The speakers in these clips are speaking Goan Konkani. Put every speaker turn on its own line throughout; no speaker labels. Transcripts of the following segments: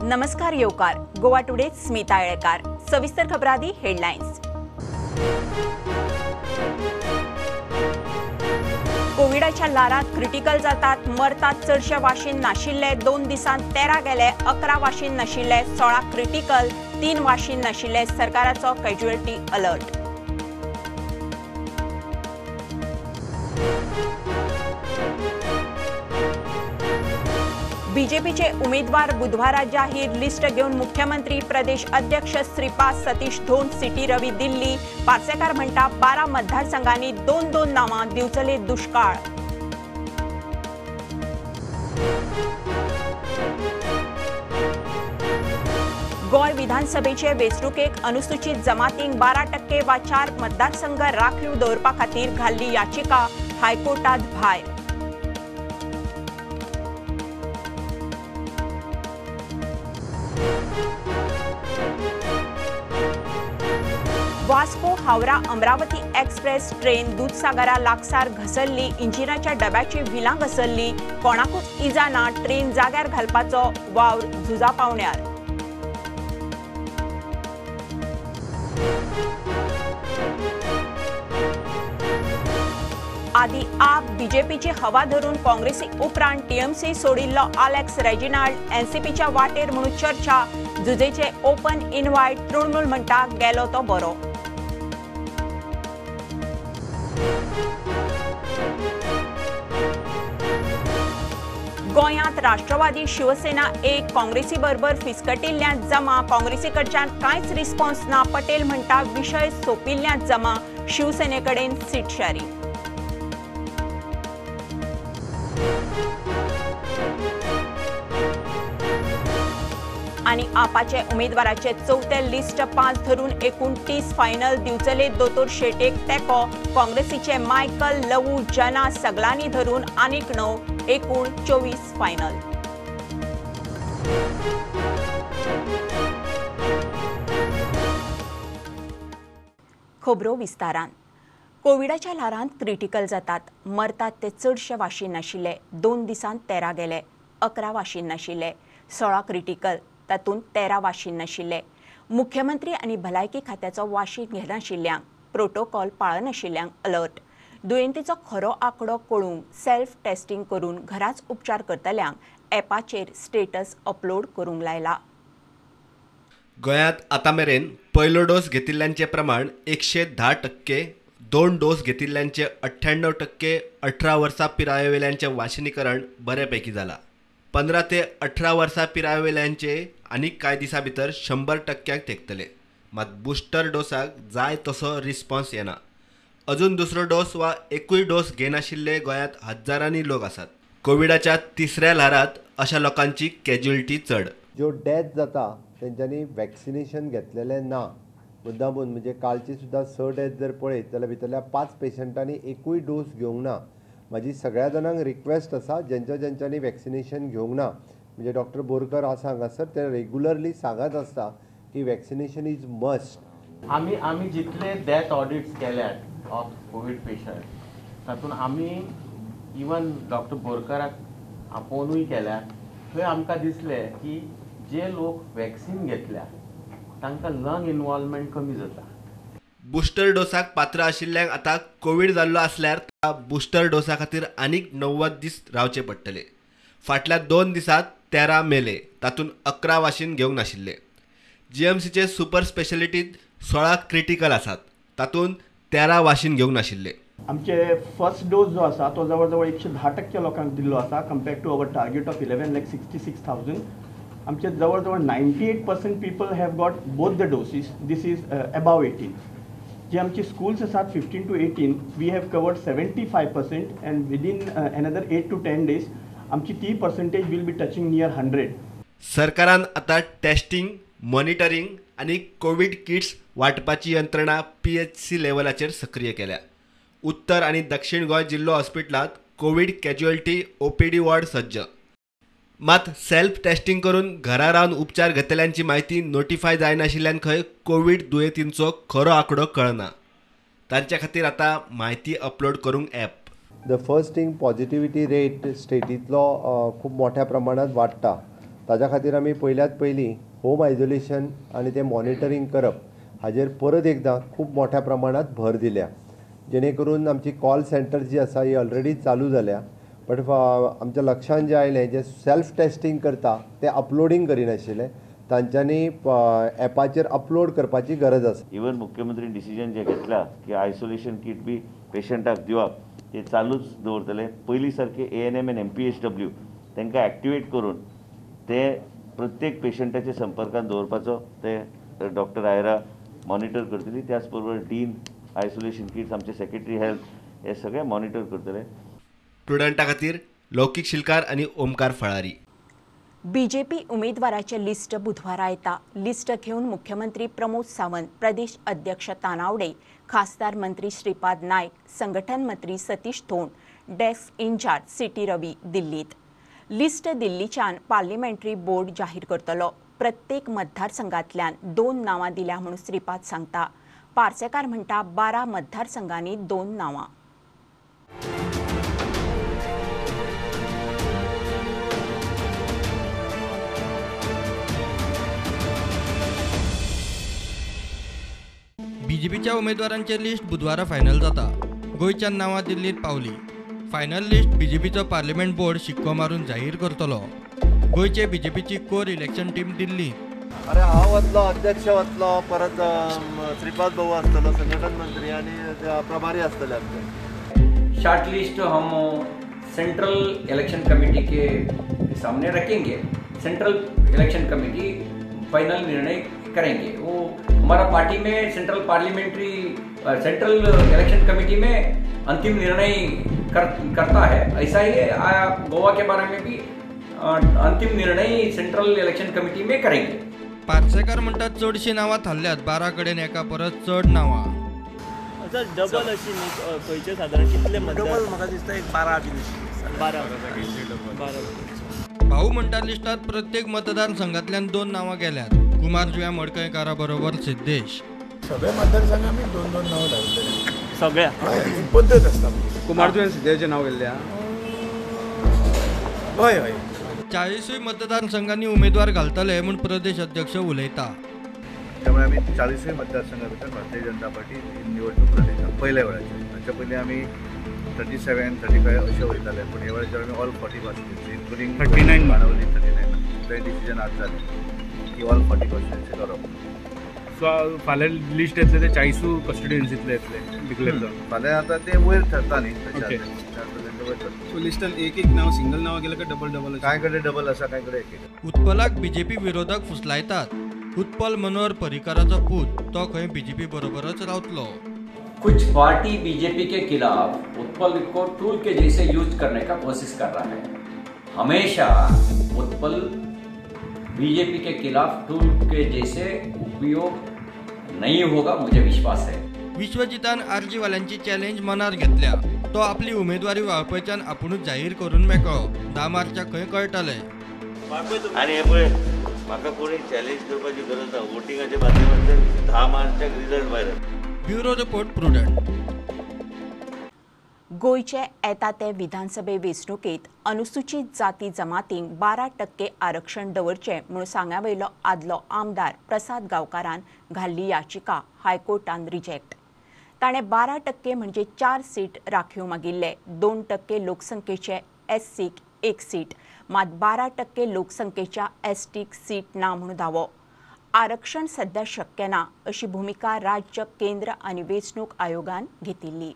नमस्कार येवकार गोवा टुडे स्मिता येळकार। सविस्तर खबरादी हेडलायन्स। कोविडाच्या ल्हारांत क्रिटिकल जातात, मरतात चडशे वाशीन नाशिल्ले। 2 दिसांत 13 गेले, 11 वाशीन नाशिल्ले, 16 क्रिटिकल, 3 वाशीन नाशिल्ले। सरकाराचो कॅज्युअलिटी अलर्ट। बीजेपीचे उमेदवार बुधवारा जाहीर, लिस्ट घेवन मुख्यमंत्री प्रदेश अध्यक्ष श्रीपाद सतीश धोंड सिटी रवी दिल्ली। पार्सेकार म्हणटा 12 मतदारसंघांनी 2-2 नावां दिवचले दुष्काळ। गोंय विधानसभेचे वेंचणुकेक अनुसूचित जमातींक 12% वा 4 मतदारसंघ राखीव दवरपा खातीर घाल्ली याचिका हायकोर्टात भायर। वास्को हावरा अमरावती एक्सप्रेस ट्रेन दूधसागरा लागसार घसरली, इंजिनाच्या डब्याची व्हिलां घसरली, कोणाकूच इजा ना। ट्रेन जाग्यार घालपाचो वावर झुजा पावण्यार। आदी आप बीजेपीची हवा धरून काँग्रेसी उपरांत टीएमसी सोडिल्लो आलेक्स रेजिनाल्ड एनसीपीच्या वाटेर म्हणून चर्चा। जुजेचे ओपन इनवायट, तृणमूल म्हणटा गेलो तो बरो। गोंयांत राष्ट्रवादी शिवसेना एक काँग्रेसी बरोबर फिसकटिल्ल्यान जमा, काँग्रेसी कडच्यान कांयच रिस्पॉन्स ना। पटेल म्हणटा विशय सोंपिल्ल्यान जमा, शिवसेने कडेन सीट शेअरिंग। आनी आपाचे उमेदवाराचे चवथे लिस्ट 5 धरून एकूण 30 फायनल। दिवचले दोतोर शेटेक तेको, काँग्रेसीचे मायकल लवू जना सगळ्यांनी धरून आनीक 9, एकूण 24 फायनल। खबरो विस्तारान। कोविडाच्या ल्हारांत क्रिटिकल जातात, मरतात ते चडशे वाशीन नाशिल्ले। 2 दिसांत 13 गेले, 11 वाशीन नाशिल्ले, 16 क्रिटिकल, तातूंत 13 वाशीन नाशिल्ले। मुख्यमंत्री आनी भलायकी खात्याचो वाशीन घेनाशिल्ल्यांक, प्रोटोकॉल पाळनाशिल्ल्यांक अलर्ट। दुयेंतीचो खरो आंकडो कळूंक सेल्फ टेस्टिंग करून घराच उपचार करतल्यांक ॲपाचेर स्टेटस अपलोड करूंक लायला।
गोंयांत आतां मेरेन पयलो डोस घेतिल्ल्यांचें प्रमाण 110%, 2 डोस घेतिल्ल्यांचे 98%, 18 वर्सां पिरायेवेल्यांचें वाशिनीकरण बरे पैकी जालां। 15 ते 18 वर्सां पिरायेवेल्यांचे आनीक कांय दिसां भितर 100% तेंकतले। मात बुस्टर डोसाक जाय तसो रिस्पॉन्स येना। अजून दुसरो डोस वा एकूय डोस घेनाशिल्ले गोंयांत हजारांनी लोक आसात। कोविडाच्या तिसऱ्या ल्हारांत अशा लोकांची कॅज्युअलिटी चड।
ज्यो डेथ जाता तेंच्यांनी वॅक्सिनेशन घेतलेलें ना मुद्दामून, म्हणजे कालची सुद्दां 6 डेथ जर पळयत जाल्यार भितरल्या 5 पेशंटांनी एकूय डोस घेवंक ना। म्हाजी सगळ्या जाणांक रिक्वेस्ट आसा, जेंच्या जेंच्यांनी वॅक्सिनेशन घेवंक ना, म्हणजे डॉक्टर बोरकर आसा हांगासर, ते रेगुलरली सांगत आसता की वॅक्सिनेशन is must.
आमी आमी जितले डेथ ऑडिट्स केल्यात ऑफ कोवीड पेशंट, तातूंत आमी इवन डॉक्टर बोरकराक आपोवनूय केल्यात, थंय आमकां दिसलें की जे लोक वॅक्सिन घेतल्या तांकां लंग इनवॉल्वमेंट कमी जाता।
बुस्टर डोसाक पात्र आशिल्ल्यांक आतां कोवीड जाल्लो आसल्यार बुस्टर डोसा खातीर आनीक 90 दीस रावचे पडटले। फाटल्या 2 दिसांत 13 मेले, तातूंत 11 वाशीन घेवंक नाशिल्ले। जीएमसीचे सुपर स्पेशलिटीत 16 क्रिटिकल आसात, तातूंत 13 वाशीन घेवंक नाशिल्ले।
आमचे फर्स्ट डोस जो आसा तो जवळ जवळ 110% लोकांक दिल्लो आसा, compared to our target of 11,66,000। आमचे जवळ जवळ 98% people have got both the doses, this is above 18। जे आमची स्कूल्स आसात 15 to 18, we have covered 75% and within another 8 to 10 days आमची ती percentage will be touching near 100।
सरकारान आतां टेस्टिंग, मॉनिटरींग आनी कोवीड किट्स वांटपाची यंत्रणा PHC लेवलाचेर सक्रीय केल्या। उत्तर आनी दक्षिण गोंय जिल्लो हॉस्पिटलांत कोवीड कॅज्युअलिटी OPD ward सज्ज। मात सेल्फ टेस्टिंग करून घरा रावन उपचार घेतल्यांची म्हायती नोटिफाय जायनाशिल्ल्यान खंय कोवीड दुयेंतींचो खरो आंकडो कळना। तांच्या खातीर आतां म्हायती अपलोड करूंक app.
The first thing, positivity rate स्टेटींतलो खूब मोठ्या प्रमाणात वाडटा. ताज्या खातीर आमी पयल्यात पयलीं होम आयसोलेशन आनी तें मॉनिटरींग करप हाजेर परत एकदां खूब मोठ्या प्रमाणांत भर दिल्या, जेणे करून आमची कॉल सेंटर जी आसा ही ऑलरेडी चालू जाल्या. बट आमच्या लक्षांत जें आयलें, जे सेल्फ टेस्टिंग करता ते अपलोडींग करिनाशिल्ले, तांच्यांनी एपाचेर अपलोड करपाची गरज आसा.
इवन मुख्यमंत्री डिसिजन जे घेतला की आयसोलेशन किट बी पेशंटाक दिवप ते चालूच दवरतले. पयलीं सारके ANM आनी MPHW तांकां एक्टिवेट करून ते प्रत्येक पेशंटाच्या संपर्कात दवरपाचो ते डॉक्टर आयरा मॉनिटर करतली. त्याच बरोबर डीन आयसोलेशन किट्स, आमचे सेक्रेटरी हेल्थ हे सगळे मॉनिटर करतले.
प्रुडंटा खातीर लौकीक शिलकार आनी ओमकार फळारी.
बीजेपी उमेदवाराचे लिस्ट बुधवारा येता. लिस्ट घेवन मुख्यमंत्री प्रमोद सावंत, प्रदेश अध्यक्ष तानावडे, खासदार मंत्री श्रीपाद नायक, संघटन मंत्री Satish Thond, desk incharge C T Ravi दिल्लीत. लिस्ट दिल्लीच्यान पार्लिमेंटरी बोर्ड जाहीर करतलो. प्रत्येक मतदारसंघांतल्यान 2 नांवां दिल्या म्हणून श्रीपाद सांगता. पार्सेकार म्हणटा 12 मतदारसंघांनी 2 नांवां.
बीजेपीच्या उमेदवारांचे लिस्ट बुधवारा फायनल जाता. गोंयच्यान नांवां दिल्लीत पावली. फायनल लिस्ट बीजेपीचो पार्लिमेंट बोर्ड शिक्को मारून जाहीर करतलो. गोंयचे बीजेपीची कोर इलेक्शन टीम दिल्ली.
अरे हांव वतलो, अध्यक्ष वतलो, परत श्रीपाद भाऊ आसतलो, संघटन मंत्री आनी प्रभारी आसतले आमचे.
शॉर्ट लिस्ट हम सेंट्रल इलेक्शन कमेटी के सामने रखेंगे. सेंट्रल इलेक्शन कमेटी फाइनल निर्णय करेंगे. वो हमारा पार्टी में सेंट्रल इलेक्शन कमेटी में अंतिम निर्णय करता है. ऐसा ही गोवा के बारे में भी अंतिम निर्णय सेंट्रल इलेक्शन कमेटी में करेंगे.
पार्सेकार म्हणटात चडशीं नांवां थारल्यात, 12 कडेन एका परस चड नांवां.
डबल अशी खंयचे सादारण कितले डबल म्हाका दिसता एक 12 12 12.
भाऊ म्हणटा लिस्टात प्रत्येक मतदारसंघांतल्यान 2 नांवां गेल्यात. कुमार जुया मडकयकारा बरोबर सिद्धेश.
सगळे मतदारसंघ आमी 2-2 नांवां धाडटले.
सगळ्या
पद्दत आसता.
कुमार जुया सिद्धेशाचें नांव गेल्लें.
हय हय.
40 मतदारसंघांनी उमेदवार घालतले म्हूण प्रदेश अध्यक्ष उलयता.
त्यामुळे आमी 40 मतदारसंघा भितर भारतीय जनता पार्टी निवडणूक लढयता पयल्या वेळाचेर. ताच्या पयलीं आमी 37, 35 अशे वयताले, पूण ह्या वेळाचेर आमी ऑल 40 कॉन्स्टिट्युएन्सी इन्क्लुडींग 39 बाणावली 39 ते डिसिजन आज जालें की ऑल 40 कॉन्स्टिट्युएन्सी करप.
सो फाल्यां लिस्ट येतलें ते 40 कॉन्स्टिट्युएन्सींतले येतले डिक्लेअर जावन.
फाल्यां आतां ते वयर ठरता न्ही,
सो लिस्टान एक एक नाव सिंगल नाव गेलं काय डबल डबल?
कांय कडेन डबल आसा, कांय कडेन एक एक.
उत्पलाक बीजेपी विरोधक फुसलायतात. उत्पल मनोहर पर्रीकाराचो पूत, तो खंय बीजेपी बरोबरच रावतलो.
कुछ पार्टी बीजेपी के खिलाफ उत्पल को टूल के जैसे यूज करने का कोशिश कर रहा है. हमेशा उत्पल बीजेपी के खिलाफ टूल के जैसे उपयोग नहीं होगा, मुझे विश्वास है.
विश्वजितान आरजी वाल्यांची चॅलेंज मनार घेतल्या. तो आपली उमेदवारी वाळपयच्यान आपुणूच जाहीर करून मेकळो. 10 मार्चाक खंय कळटलें.
आनी हे पळय, म्हाका कोणी चॅलेंज करपाची गरज ना. वोटिंगाच्या माध्यमांतल्यान 10 मार्चाक रिजल्ट भायर.
Bureau report, Prudent.
गोंयचे येता ते विधानसभे वेंचणुकेंत अनुसूचित जाती जमातींक 12% आरक्षण दवरचें म्हूण सांग्यावयलो आदलो आमदार प्रसाद गांवकारान घाल्ली याचिका हायकोर्टान रिजेक्ट. ताणें 12% म्हणजे 4 सीट राखीव मागिल्ले. 2% लोकसंख्येचे एससीक 1 सीट, मात 12% लोकसंख्येच्या एसटीक सीट ना म्हूण दावो. आरक्षण सध्या शक्य ना अशी भूमिका राज्य, केंद्र आनी वेंचणूक आयोगान घेतिल्ली.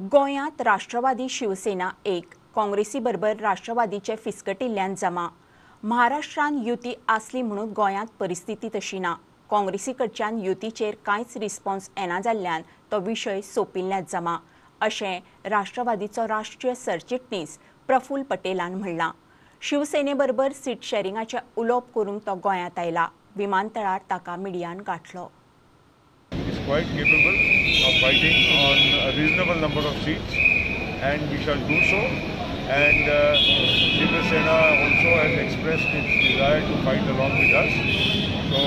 गोंयांत राष्ट्रवादी शिवसेना 1, काँग्रेसी बरोबर राष्ट्रवादीचे फिसकटिल्ल्यान जमा. महाराष्ट्रान युती आसली म्हणून गोंयांत परिस्थिती तशी ना. काँग्रेसी कडच्यान युतीचेर कांयच रिस्पॉन्स येना जाल्ल्यान तो विशय सोंपिल्ल्यान जमा, अशें राष्ट्रवादीचो राष्ट्रीय सरचिटणीस प्रफुल्ल पटेलान म्हणलां. शिवसेने बरोबर सीट शेरिंगाचें उलोवप करूंक तो गोंयांत आयला. विमानतळार ताका मिडियान गांठलो.
Is quite capable of fighting on a reasonable number of seats, and we shall do so. And Shiv Sena also has expressed its desire to fight along with us. So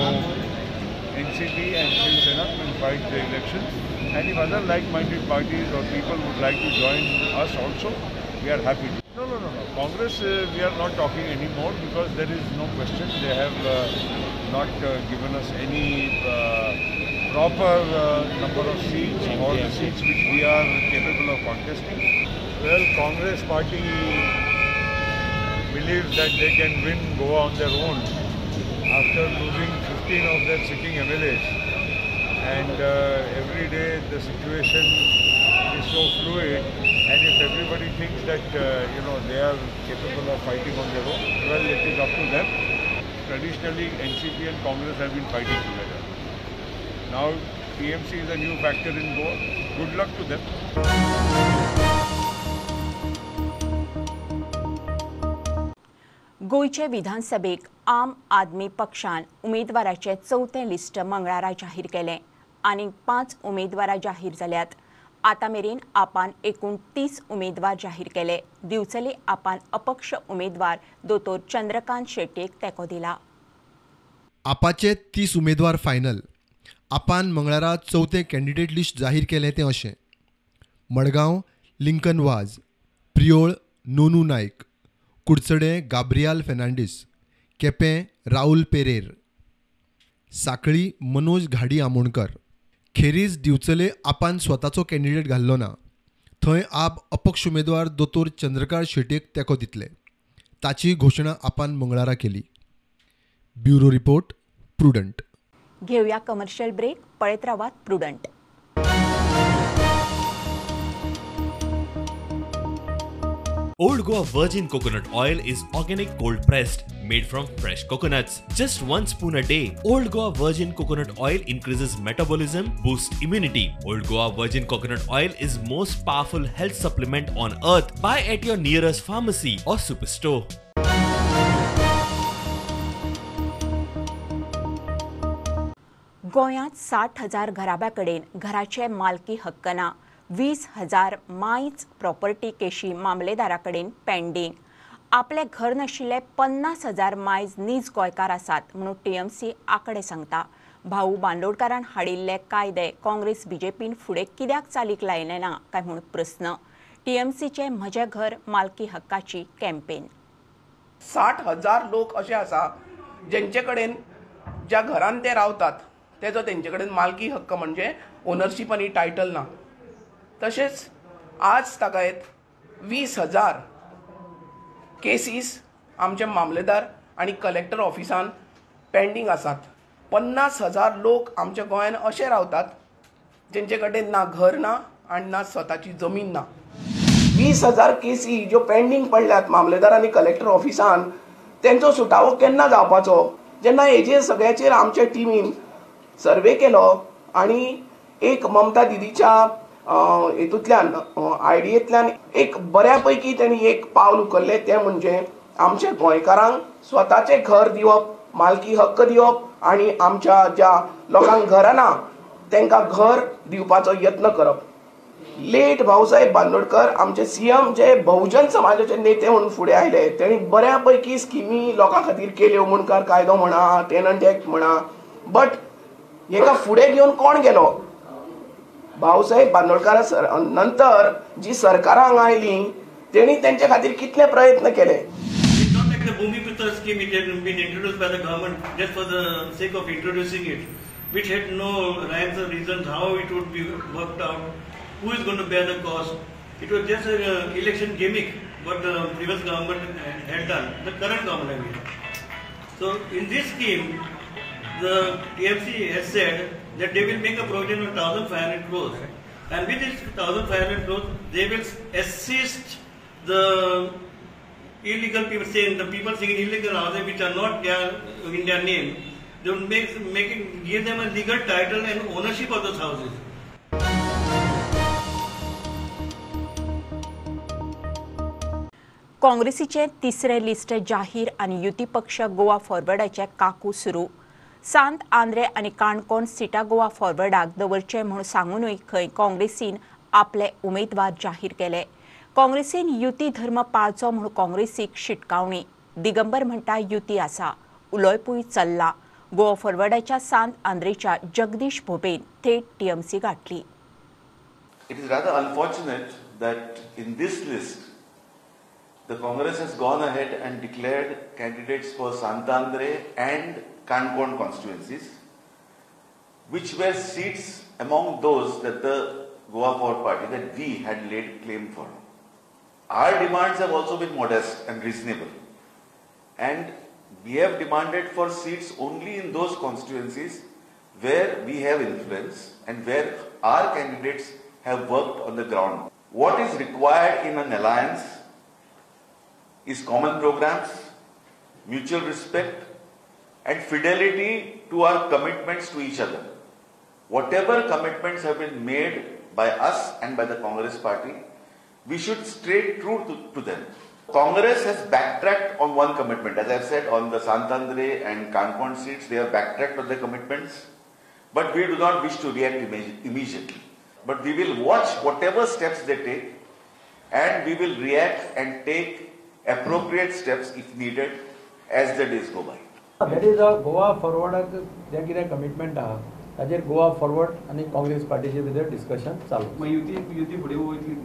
NCP and Shiv Sena will fight the elections. And if other like-minded parties or people would like to join us also, We are happy. No, no, no, no. Congress, we are not talking anymore because there is no question. They have not given us any proper number of seats or the seats which we are capable of contesting. Well, Congress party believes that they can win Goa on their own after losing 15 of their sitting MLAs. And every day the situation is so fluid, and if everybody thinks that you know, they are capable of fighting on their own, well, it is up to them. Traditionally, NCP and Congress have been fighting together. Now TMC is a new factor in Goa. Good luck to them.
गोंयचे विधानसभेक आम आदमी पक्षान उमेदवाराचें चवथें लिस्ट मंगळारा जाहीर केलें. आनीक 5 उमेदवारां जाहीर जाल्यात. आतां मेरेन आपान एकूण 30 उमेदवार जाहीर केले. दिवचले आपान अपक्ष उमेदवार दोतोर चंद्रकांत शेट्येक तेंको दिला.
आपाचे 30 उमेदवार फायनल. आपान मंगळारा चवथें कॅन्डिडेट लिस्ट जाहीर केलें तें अशें: मडगांव लिंकन वाज, प्रियोळ नोनू नायक, कुडचडें गाब्रियाल फेर्नांडीस, केपें राहुल पेरेर, साखळी मनोज घाडी आमोणकर. खेरीज दिवचले आपान स्वताचो कॅन्डिडेट घाल्लो ना. थंय आप अपक्ष उमेदवार दोतोर चंद्रकांत शेट्येक तेंको दितले. ताची घोशणा आपान मंगळारा केली. Bureau report, Prudent.
घेऊया कमर्शियल ब्रेक. पळयत रावात Prudent.
Old Goa Virgin Coconut Oil is organic cold pressed, made from fresh coconuts. Just 1 spoon a day. Old Goa Virgin Coconut Oil increases metabolism, boosts immunity. Old Goa Virgin Coconut Oil is most powerful health supplement on earth. Buy at your nearest pharmacy or superstore.
गोंयांत 60,000 घराब्या कडेन घराचे मालकी हक्क ना. 20,000 मायज प्रॉपर्टी केशी मामलेदारा कडेन पेंडींग. आपले घर नाशिल्ले 50,000 मायज नीज गोंयकार आसात म्हणून टीएमसी आंकडे सांगता. भाऊ बांदोडकारान हाडिल्ले कायदे काँग्रेस बीजेपीन फुडें कित्याक चालीक लायले ना काय म्हूण प्रस्न. टीएमसीचे म्हजें घर मालकी हक्काची कॅम्पेन.
60,000 लोक अशे आसा जेंचे कडेन ज्या घरान ते रावतात तेजो तेंचे कडेन मालकी हक्क म्हणजे ओनरशीप आनी टायटल ना. तशेंच आज ताकायत 20,000 केसीस आमचे मामलेदार आनी कलेक्टर ऑफिसान पेंडींग आसात. 50,000 लोक आमच्या गोंयान अशे रावतात जेंचे कडेन ना घर ना आनी ना स्वताची जमीन ना. 20,000 केसी ज्यो पेंडींग पडल्यात मामलेदार आनी कलेक्टर ऑफिसान तेंचो सुटावो केन्ना जावपाचो? जेन्ना हेजेर सगळ्याचेर आमच्या टिमीन सर्वे केलो आनी एक ममता दिदीच्या हेतूंतल्यान आयडियेंतल्यान एक बऱ्या पैकी तेणी एक पावल उखल्लें तें म्हणजे आमच्या गोंयकारांक स्वताचें घर दिवप, मालकी हक्क दिवप आनी आमच्या ज्या लोकांक घरां ना तांकां घर दिवपाचो यत्न करप. लेट भाऊसाहेब बांदोडकर आमचे सीएम जे बहुजन समाजाचे नेते म्हणून फुडें आयले तेणी बऱ्या पैकी स्किमी लोकां खातीर केल्यो. मुंडकार कायदो म्हणा, टेनंट एक्ट म्हणा, बट हेका फुडें घेवन कोण गेलो? भाऊसाहेब बांदोडकारा नंतर जी सरकारां हांगा आयलीं तेणी तेंचे खातीर कितले प्रयत्न केले.
It's not like the Bhumiputra scheme, it had been introduced by the government just for the sake of introducing it, which had no rhymes or reasons how it would be worked out, who is going to bear the cost. It was just an election gimmick what the previous government had done, the current government I mean. So in this scheme, the TMC has said that they will make a provision of 1,500 crores, and with this 1,500 crores, they will assist the illegal people, saying the people staying in illegal houses which are not their, in their name. They will give them a legal title and ownership of those houses.
काँग्रेसीचे तिसरे लिस्ट जाहीर आनी युती पक्ष गोवा फॉरवर्डाचे काकू सुरू. सांत आंद्रे आनी काणकोण सिटा गोवा फॉरवर्डाक दवरचे म्हूण सांगूनय खंय काँग्रेसीन आपले उमेदवार जाहीर केले. काँग्रेसीन युती धर्म पाळचो म्हूण काँग्रेसीक शिटकावणी. दिगंबर म्हणटा युती आसा, उलोवपूय चल्ला. गोवा फॉरवर्डाच्या सांत आंद्रेच्या जगदीश भोबेन थेट टीएमसी गाठली.
It is rather unfortunate that in this list
The Congress has gone ahead and declared candidates for Santandre and Canacona constituencies, which were seats among those that the Goa Forward Party, that we had laid claim for. Our demands have also been modest and reasonable, and we have demanded for seats only in those constituencies where we have influence and where our candidates have worked on the ground. What is required in an alliance is common programs, mutual respect and fidelity to our commitments to each other. Whatever commitments have been made by us and by the Congress party, we should stay true to them. Congress has backtracked on one commitment. As I have said, on the Santandre and Canacona seats, they have backtracked on their commitments. But we do not wish to react immediately. But we will watch whatever steps they take and we will react and take appropriate steps if needed as the days go by.
That is a Goa Forward जे कितें कमिटमेंट आहा ताजेर गोवा फॉरवर्ड आनी काँग्रेस पार्टीचे भितर डिस्कशन चालू.
युती युती फुडें वयतली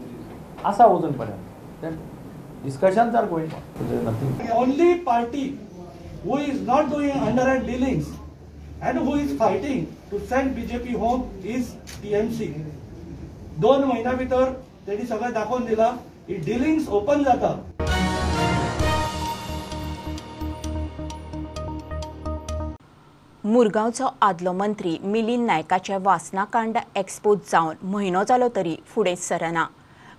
आसा अजून पर्यंत discussions are going on. Nothing.
The only party who is not doing underhand dealings and who is fighting to send BJP home is TMC. 2 महिना भितर तेणी सगळें दाखोवन दिलां, ही डिलिंग्स ओपन जाता.
मुरगांवचो आदलो मंत्री मिलिंद नायकाचे वासनाकांड एक्सपोज जावन म्हयनो जालो तरी फुडें सरना.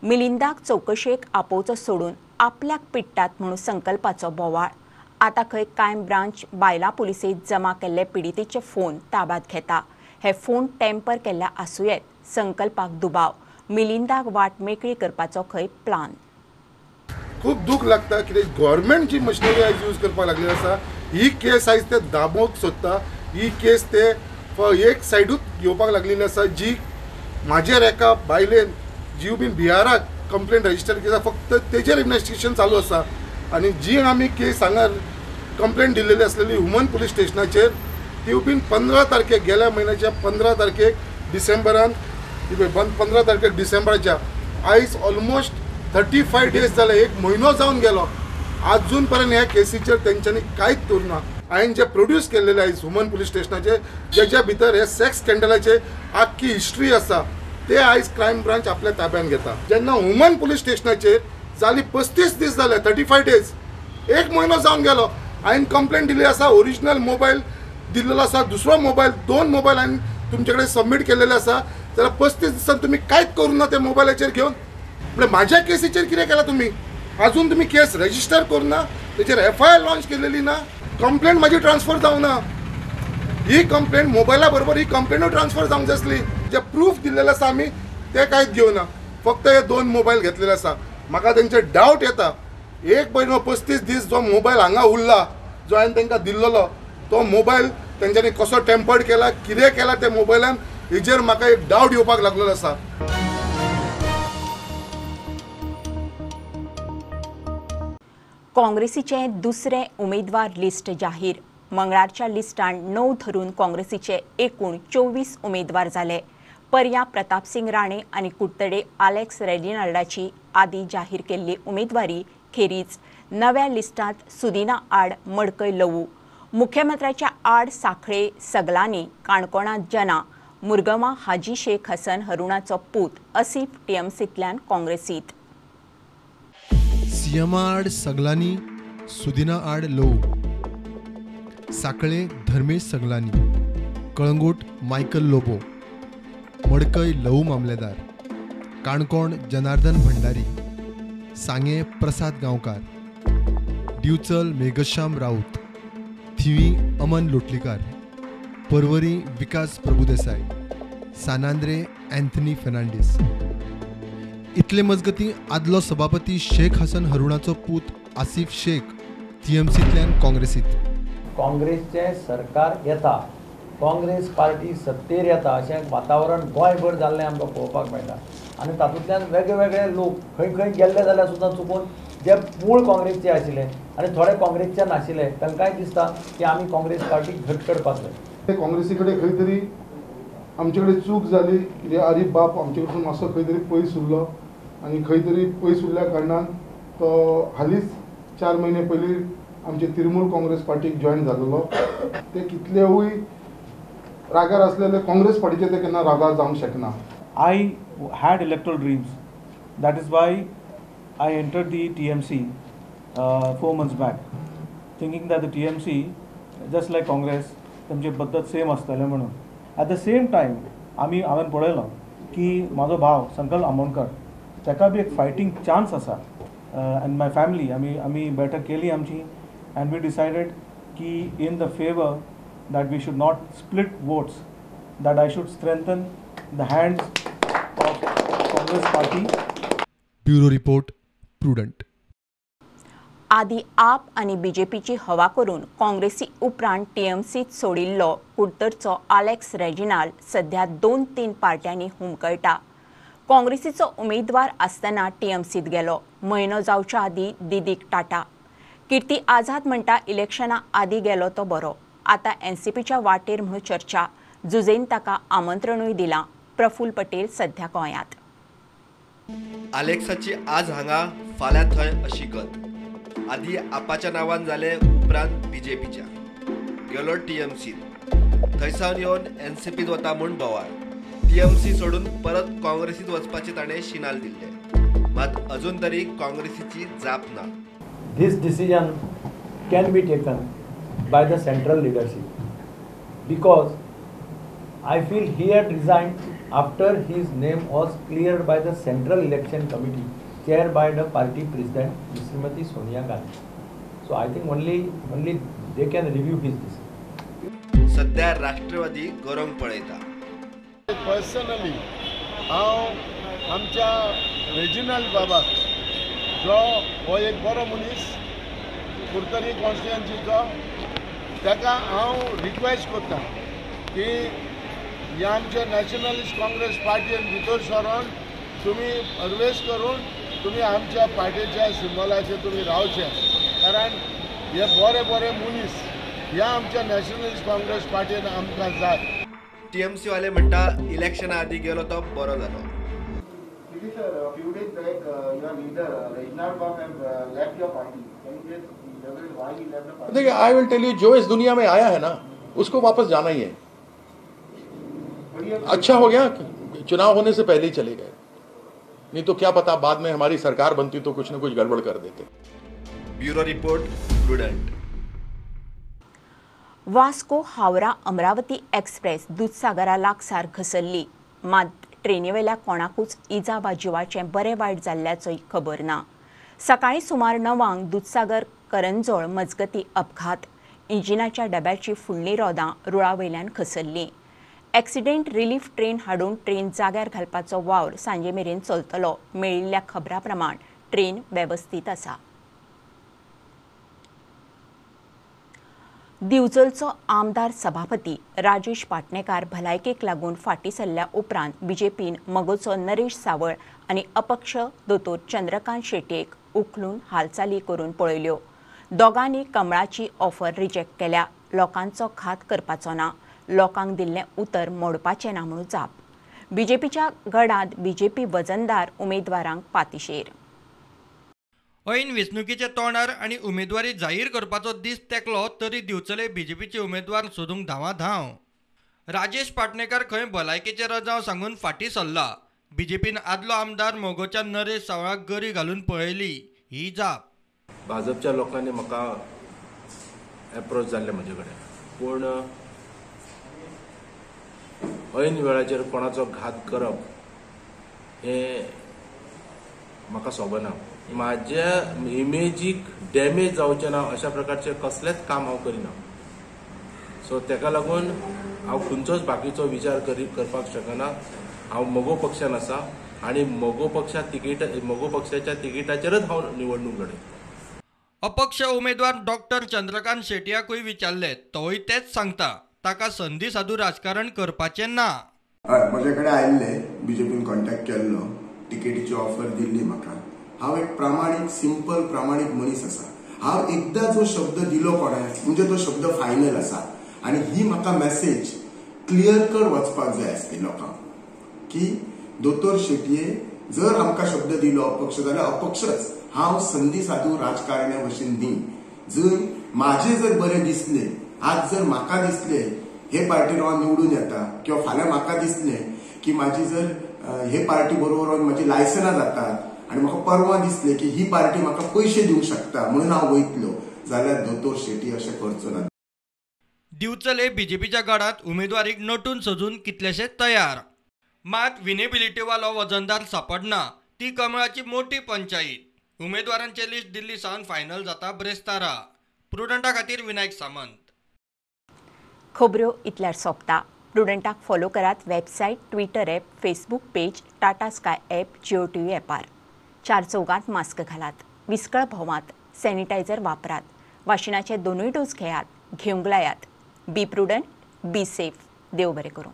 मिलिंदाक चवकशेक आपोवचो सोडून आपल्याक पिट्टात म्हणून संकल्पाचो बोवाळ. आतां खंय क्रायम ब्रांच बायलां पुलिसेंत जमा केल्ले पिडितेचे फोन ताब्यांत घेता. हे फोन टेम्पर केल्ल्या आसूं येत, संकल्पाक दुबाव. मिलिंदाक वाट मेकळी करपाचो खंय प्लान.
खूब दूख लागता कित्याक गव्हर्मेंट जी मशिनरी आयज यूज करपाक लागलेली आसा, ही केस आयज ते दाबोवंक सोदता. ही केस ते एक सायडूच घेवपाक लागलेली आसा, जी म्हाजेर एका बायलेन जीव बीन बिहाराक कंप्लेन रजिस्टर केला, फक्त तेजेर इन्वेस्टिगेशन चालू आसा. आनी जी आमी केस हांगा कंप्लेन दिल्लेली आसलेली हुमन पुलीस स्टेशनाचेर, ती बीन 15 तारखेक, गेल्या म्हयन्याच्या 15 तारखेक डिसेंबरान, 15 तारखेक डिसेंबराच्या आयज ऑलमोस्ट 35 डेज जाले, एक म्हयनो जावन गेलो, आजून पर्यंत ह्या केसीचेर तेंच्यांनी कांयच दवरना. हांवें जे प्रोड्यूस केल्लेले आयज हुमन पुलीस स्टेशनाचेर, जेच्या भितर हे सेक्स स्कँडलाचे आख्खी हिस्ट्री आसा, ते आयज क्रायम ब्रांच आपल्या ताब्यान घेता. जेन्ना हुमन पुलीस स्टेशनाचेर जाली 35 दीस जाले, 35 डेज, एक म्हयनो जावन गेलो, हांवें कंप्लेन दिल्ली आसा, ओरिजिनल मोबायल दिल्लो आसा, दुसरो मोबायल, 2 मोबायल हांवें तुमचे कडेन सबमीट केल्लेले आसा, जाल्यार 35 दिसान तुमी कांयच करूं ना ते मोबायलाचेर घेवन. म्हळ्यार म्हाज्या केसीचेर कितें केलां तुमी? आजून तुमी केस रजिस्टर करूं ना, तेचेर एफआयआर लॉन्च केलेली ना, कंप्लेन म्हाजी ट्रान्सफर जावं ना. ही कंप्लेन मोबायला बरोबर ही कंप्लेनूय ट्रान्सफर जावंक जाय आसली. जे प्रूफ दिल्लेले आसा आमी ते कांयच घेवना, फक्त हे 2 मोबायल घेतलेले आसा. म्हाका तेंचे डावट येता, एक म्हयनो 35 दीस जो मोबायल हांगा उरला, जो हांवें तांकां दिल्लो, तो मोबायल तेंच्यांनी कसो टेम्पर्ड केला, कितें केला त्या मोबायलान, हेजेर म्हाका एक डावट येवपाक लागलेलो आसा.
काँग्रेसीचे दुसरे उमेदवार लिस्ट जाहीर. मंगळारच्या लिस्टान 9 धरून काँग्रेसीचे एकूण 24 उमेदवार जाले. पर्या प्रतापसिंग राणे आनी कुडतडे आलेक्स रेजिनाल्डाची आदी जाहीर केल्ली उमेदवारी खेरीज नव्या लिस्टांत सुदिना आड मडकय लवू, मुख्यमंत्र्याच्या आड साखळे सगलांनी, काणकोणांत जना, मुरगांवां हाजी शेख हसन हरुणाचो पूत असीफ टीएमसींतल्यान काँग्रेसींत.
सीएमा आड सगलांनी, सुदिना आड लवू, साखळे धर्मेश सगलांनी, कळंगूट मायकल लोबो, मडकय लवू मामलेदार, काणकोण जनार्दन भंडारी, सांगे प्रसाद गांवकार, दिवचल मेघश्याम राऊत, थिवी अमन लोटलीकार, परवरी विकास प्रभुदेसाय, सानांद्रे अँथनी फेर्नांडीस. इतले मजगती आदलो सभापती शेख हसन हरुणाचो पूत आसिफ शेख टीएमसींतल्यान काँग्रेसींत.
काँग्रेसचें सरकार येता, काँग्रेस पार्टी सत्तेर येता अशें वातावरण गोंयभर जाल्लें आमकां पळोवपाक मेळटा. आनी तातूंतल्यान वेगळे वेगळे लोक खंय खंय गेल्ले जाल्यार सुद्दां चुकून जे मूळ काँग्रेसचे आशिल्ले आनी थोडे काँग्रेसचे नाशिल्ले तांकांय दिसता की आमी काँग्रेस पार्टीक घट करपाक जाय.
काँग्रेसी कडेन खंय तरी आमचे कडेन चूक जाली, कितें आरीफ बाप आमचे कडसून मातसो खंय तरी पयस उरलो आनी खंय तरी पयस उरल्या कारणान तो हालींच 4 म्हयने पयलीं आमचे तृणमूल काँग्रेस पार्टीक जॉयन जालेलो. ते कितलेवूय रागार आसलेले काँग्रेस पार्टीचे ते केन्ना रागार जावंक शकना.
I had electoral dreams. That is why I entered the TMC 4 months back, thinking that the TMC, just like Congress, तांची पद्दत सेम आसतलें म्हणून. At the same time आमी हांवें पळयलो की म्हाजो भाव संकल्प आमोणकर ताका बी एक फायटींग चान्स आसा. एंड my family आमी आमी बैठक केली आमची एंड we decided की in the favour that we should not split votes, that I should strengthen the hands of Congress party.
Bureau report, Prudent.
आदी आप आनी बीजेपीची हवा करून काँग्रेसी उपरांत टीएमसीत सोडिल्लो कुडतरचो आलेक्स रेजिनाल्ड सध्या 2-3 पार्ट्यांनी हुमकळटा. काँग्रेसीचो उमेदवार आसतना टीएमसीत गेलो. म्हयनो जावच्या आदी दिदीक टाटा. कीर्ती आझाद म्हणटा इलेक्शना आदी गेलो तो बरो. आतां एनसीपीच्या वाटेर म्हणून चर्चा. जुझेन ताका आमंत्रणूय दिलां. प्रफुल्ल पटेल सध्या गोंयांत.
आलेक्साची आज हांगा फाल्यां थंय अशी गत. आदी आपाच्या नांवान जाले, उपरांत बीजेपीच्या. गेलो टीएमसीत, थंयसावन येवन एनसीपीत वता म्हूण बोवाळ. टीएमसी सोडून परत काँग्रेसीत वचपाचें ताणें शिनाल दिल्लें, मात अजून तरी काँग्रेसीची जाप ना.
This decision can be taken by the central leadership because I feel he had resigned after his name was cleared by the Central Election Committee chaired by the party president Srimati Sonia Gandhi. So I think only they can review his decision.
सध्या राष्ट्रवादी गरोंग पळयता.
पर्सनली हांव आमच्या रेजिनाल्ड बाबाक, जो हो एक बरो मनीस कुडतरी कॉन्स्टिट्युएन्सीचो, ताका हांव रिक्वेस्ट करता की ह्या आमच्या नॅशनलिस्ट काँग्रेस पार्टीन भितर सरोन तुमी परवेश करून तुमी आमच्या पार्टीच्या सिंबलाचेर तुमी रावचे, कारण हे बरे बरे मनीस ह्या आमच्या नॅशनलिस्ट काँग्रेस पार्टीन आमकां जाय.
टीएमसी वाले म्हणटा इलेक्शना आदी गेलो तो बरो जालो.
Sir, a few days back, your leader Reginald Bob have left your party. Can you just elaborate why he left the party?
देखिए, I will tell you, जो इस दुनिया में आया है ना, उसको वापस जाना ही है. अच्छा हो गया चुनाव होने से पहले ही चले गए, नहीं तो क्या पता बाद में हमारी सरकार बनती तो कुछ न कुछ गड़बड़ कर देते.
Bureau report, Prudent.
Vasco Howrah Amravati express दुधसागरा लागसार घसरली. मात ट्रेनीवेल्या कोणाकूच इजा वा जिवाचें बरें वायट जाल्ल्याचोय खबर ना. सकाळीं सुमार 9 दुधसागर करंजोळ मजगती अपघात. इंजिनाच्या डब्याची फुडलीं रोदां रुळा वयल्यान खसरलीं. एक्सिडेंट रिलीफ ट्रेन हाडून ट्रेन जाग्यार घालपाचो वावर सांजे मेरेन चलतलो. मेळिल्ल्या खबरां प्रमाण ट्रेन वेवस्थीत आसा. दिवचलचो आमदार सभापती राजेश पाटणेकार भलायकेक लागून फाटीं सरल्या उपरांत बीजेपीन मगोचो नरेश सावळ आनी अपक्ष दोतोर चंद्रकांत शेटयेक उखलून हालचाली करून पळयल्यो. दोगांनी कमळाची ऑफर रिजेक्ट केल्या. लोकांचो घात करपाचो ना, लोकांक दिल्लें उतर मोडपाचें ना म्हणून जाप. बीजेपीच्या गडांत बीजेपी वजनदार उमेदवारांक पातिशेर.
ऐन वेंचणुकेच्या तोंडार आनी उमेदवारी जाहीर करपाचो दीस तेंकलो तरी दिवचले बीजेपीचे उमेदवार सोदूंक धांवाधांव. राजेश पाटणेकार खंय भलायकेचे रजांव सांगून फाटीं सरला. बीजेपीन आदलो आमदार मोगोच्या नरेश सावळाक गरी घालून पळयली ही जाप.
भाजपच्या लोकांनी म्हाका एप्रोच जाल्ले म्हजे कडेन, पूण ऐन वेळाचेर कोणाचो घात करप हें म्हाका सोबना. म्हाज्या इमेजीक डॅमेज जावचें ना अशा प्रकारचें कसलेंच काम हांव करिना. सो तेका लागून हांव खंयचोच बाकीचो विचार करपाक शकना. हांव मगो पक्षान आसा आनी मगो पक्षाच्या तिकीटाचेरच हांव निवडणूक लढयतलो.
अपक्ष उमेदवार डॉक्टर चंद्रकांत शेटयाकूय विचारले, तोय तेच सांगता, ताका संदी साधू राजकारण करपाचें ना.
हय, म्हजे कडेन आयिल्ले, बीजेपीन कॉन्टॅक्ट केल्लो, तिकेटीची ऑफर दिल्ली म्हाका. हांव एक प्रामाणीक, सिंपल प्रामाणीक मनीस आसा. हांव एकदां जो शब्द दिलो कोणाक म्हणजे तो शब्द फायनल आसा. आनी ही म्हाका मॅसेज क्लियर कट वचपाक जाय आसली लोकांक की दोतोर शेटये जर आमकां शब्द दिलो अपक्ष जाल्यार अपक्षच. हांव संदी साधू राजकारण्या भशेन न्ही. जर म्हाजें जर बरें दिसलें, आज जर म्हाका दिसलें हे पार्टीन हांव निवडून येता किंवा फाल्यां म्हाका दिसलें की म्हाजी जर हे पार्टी बरोबर म्हाजी लायसनां जातात आनी म्हाका परवा दिसलें की ही पार्टी म्हाका पयशे दिवंक शकता म्हणून हांव वयतलो जाल्यार दोतोर शेटी अशें करचो ना.
दिवचले बीजेपीच्या गडांत उमेदवारीक नटून सजून कितलेशे तयार, मात विनेबिलिटीवालो वजनदार सापडना. ती कमळाची मोठी पंचायत. उमेदवारांचे लिस्ट दिल्ली सावन फायनल जाता ब्रेस्तारा. प्रुडंटा खातीर विनायक सामंत.
खबऱ्यो इतल्यार सोंपता. प्रुडंटाक फॉलो करात website, Twitter app, Facebook page, Tata Sky app, Jio TV ॲपार. चार चौगांत मास्क घालात, विस्कळ भोंवात, सॅनिटायझर वापरात, वाशिनाचे दोनूय डोस घेयात, घेवंक लायात. बी प्रुडंट, बी सेफ. देव बरें करूं.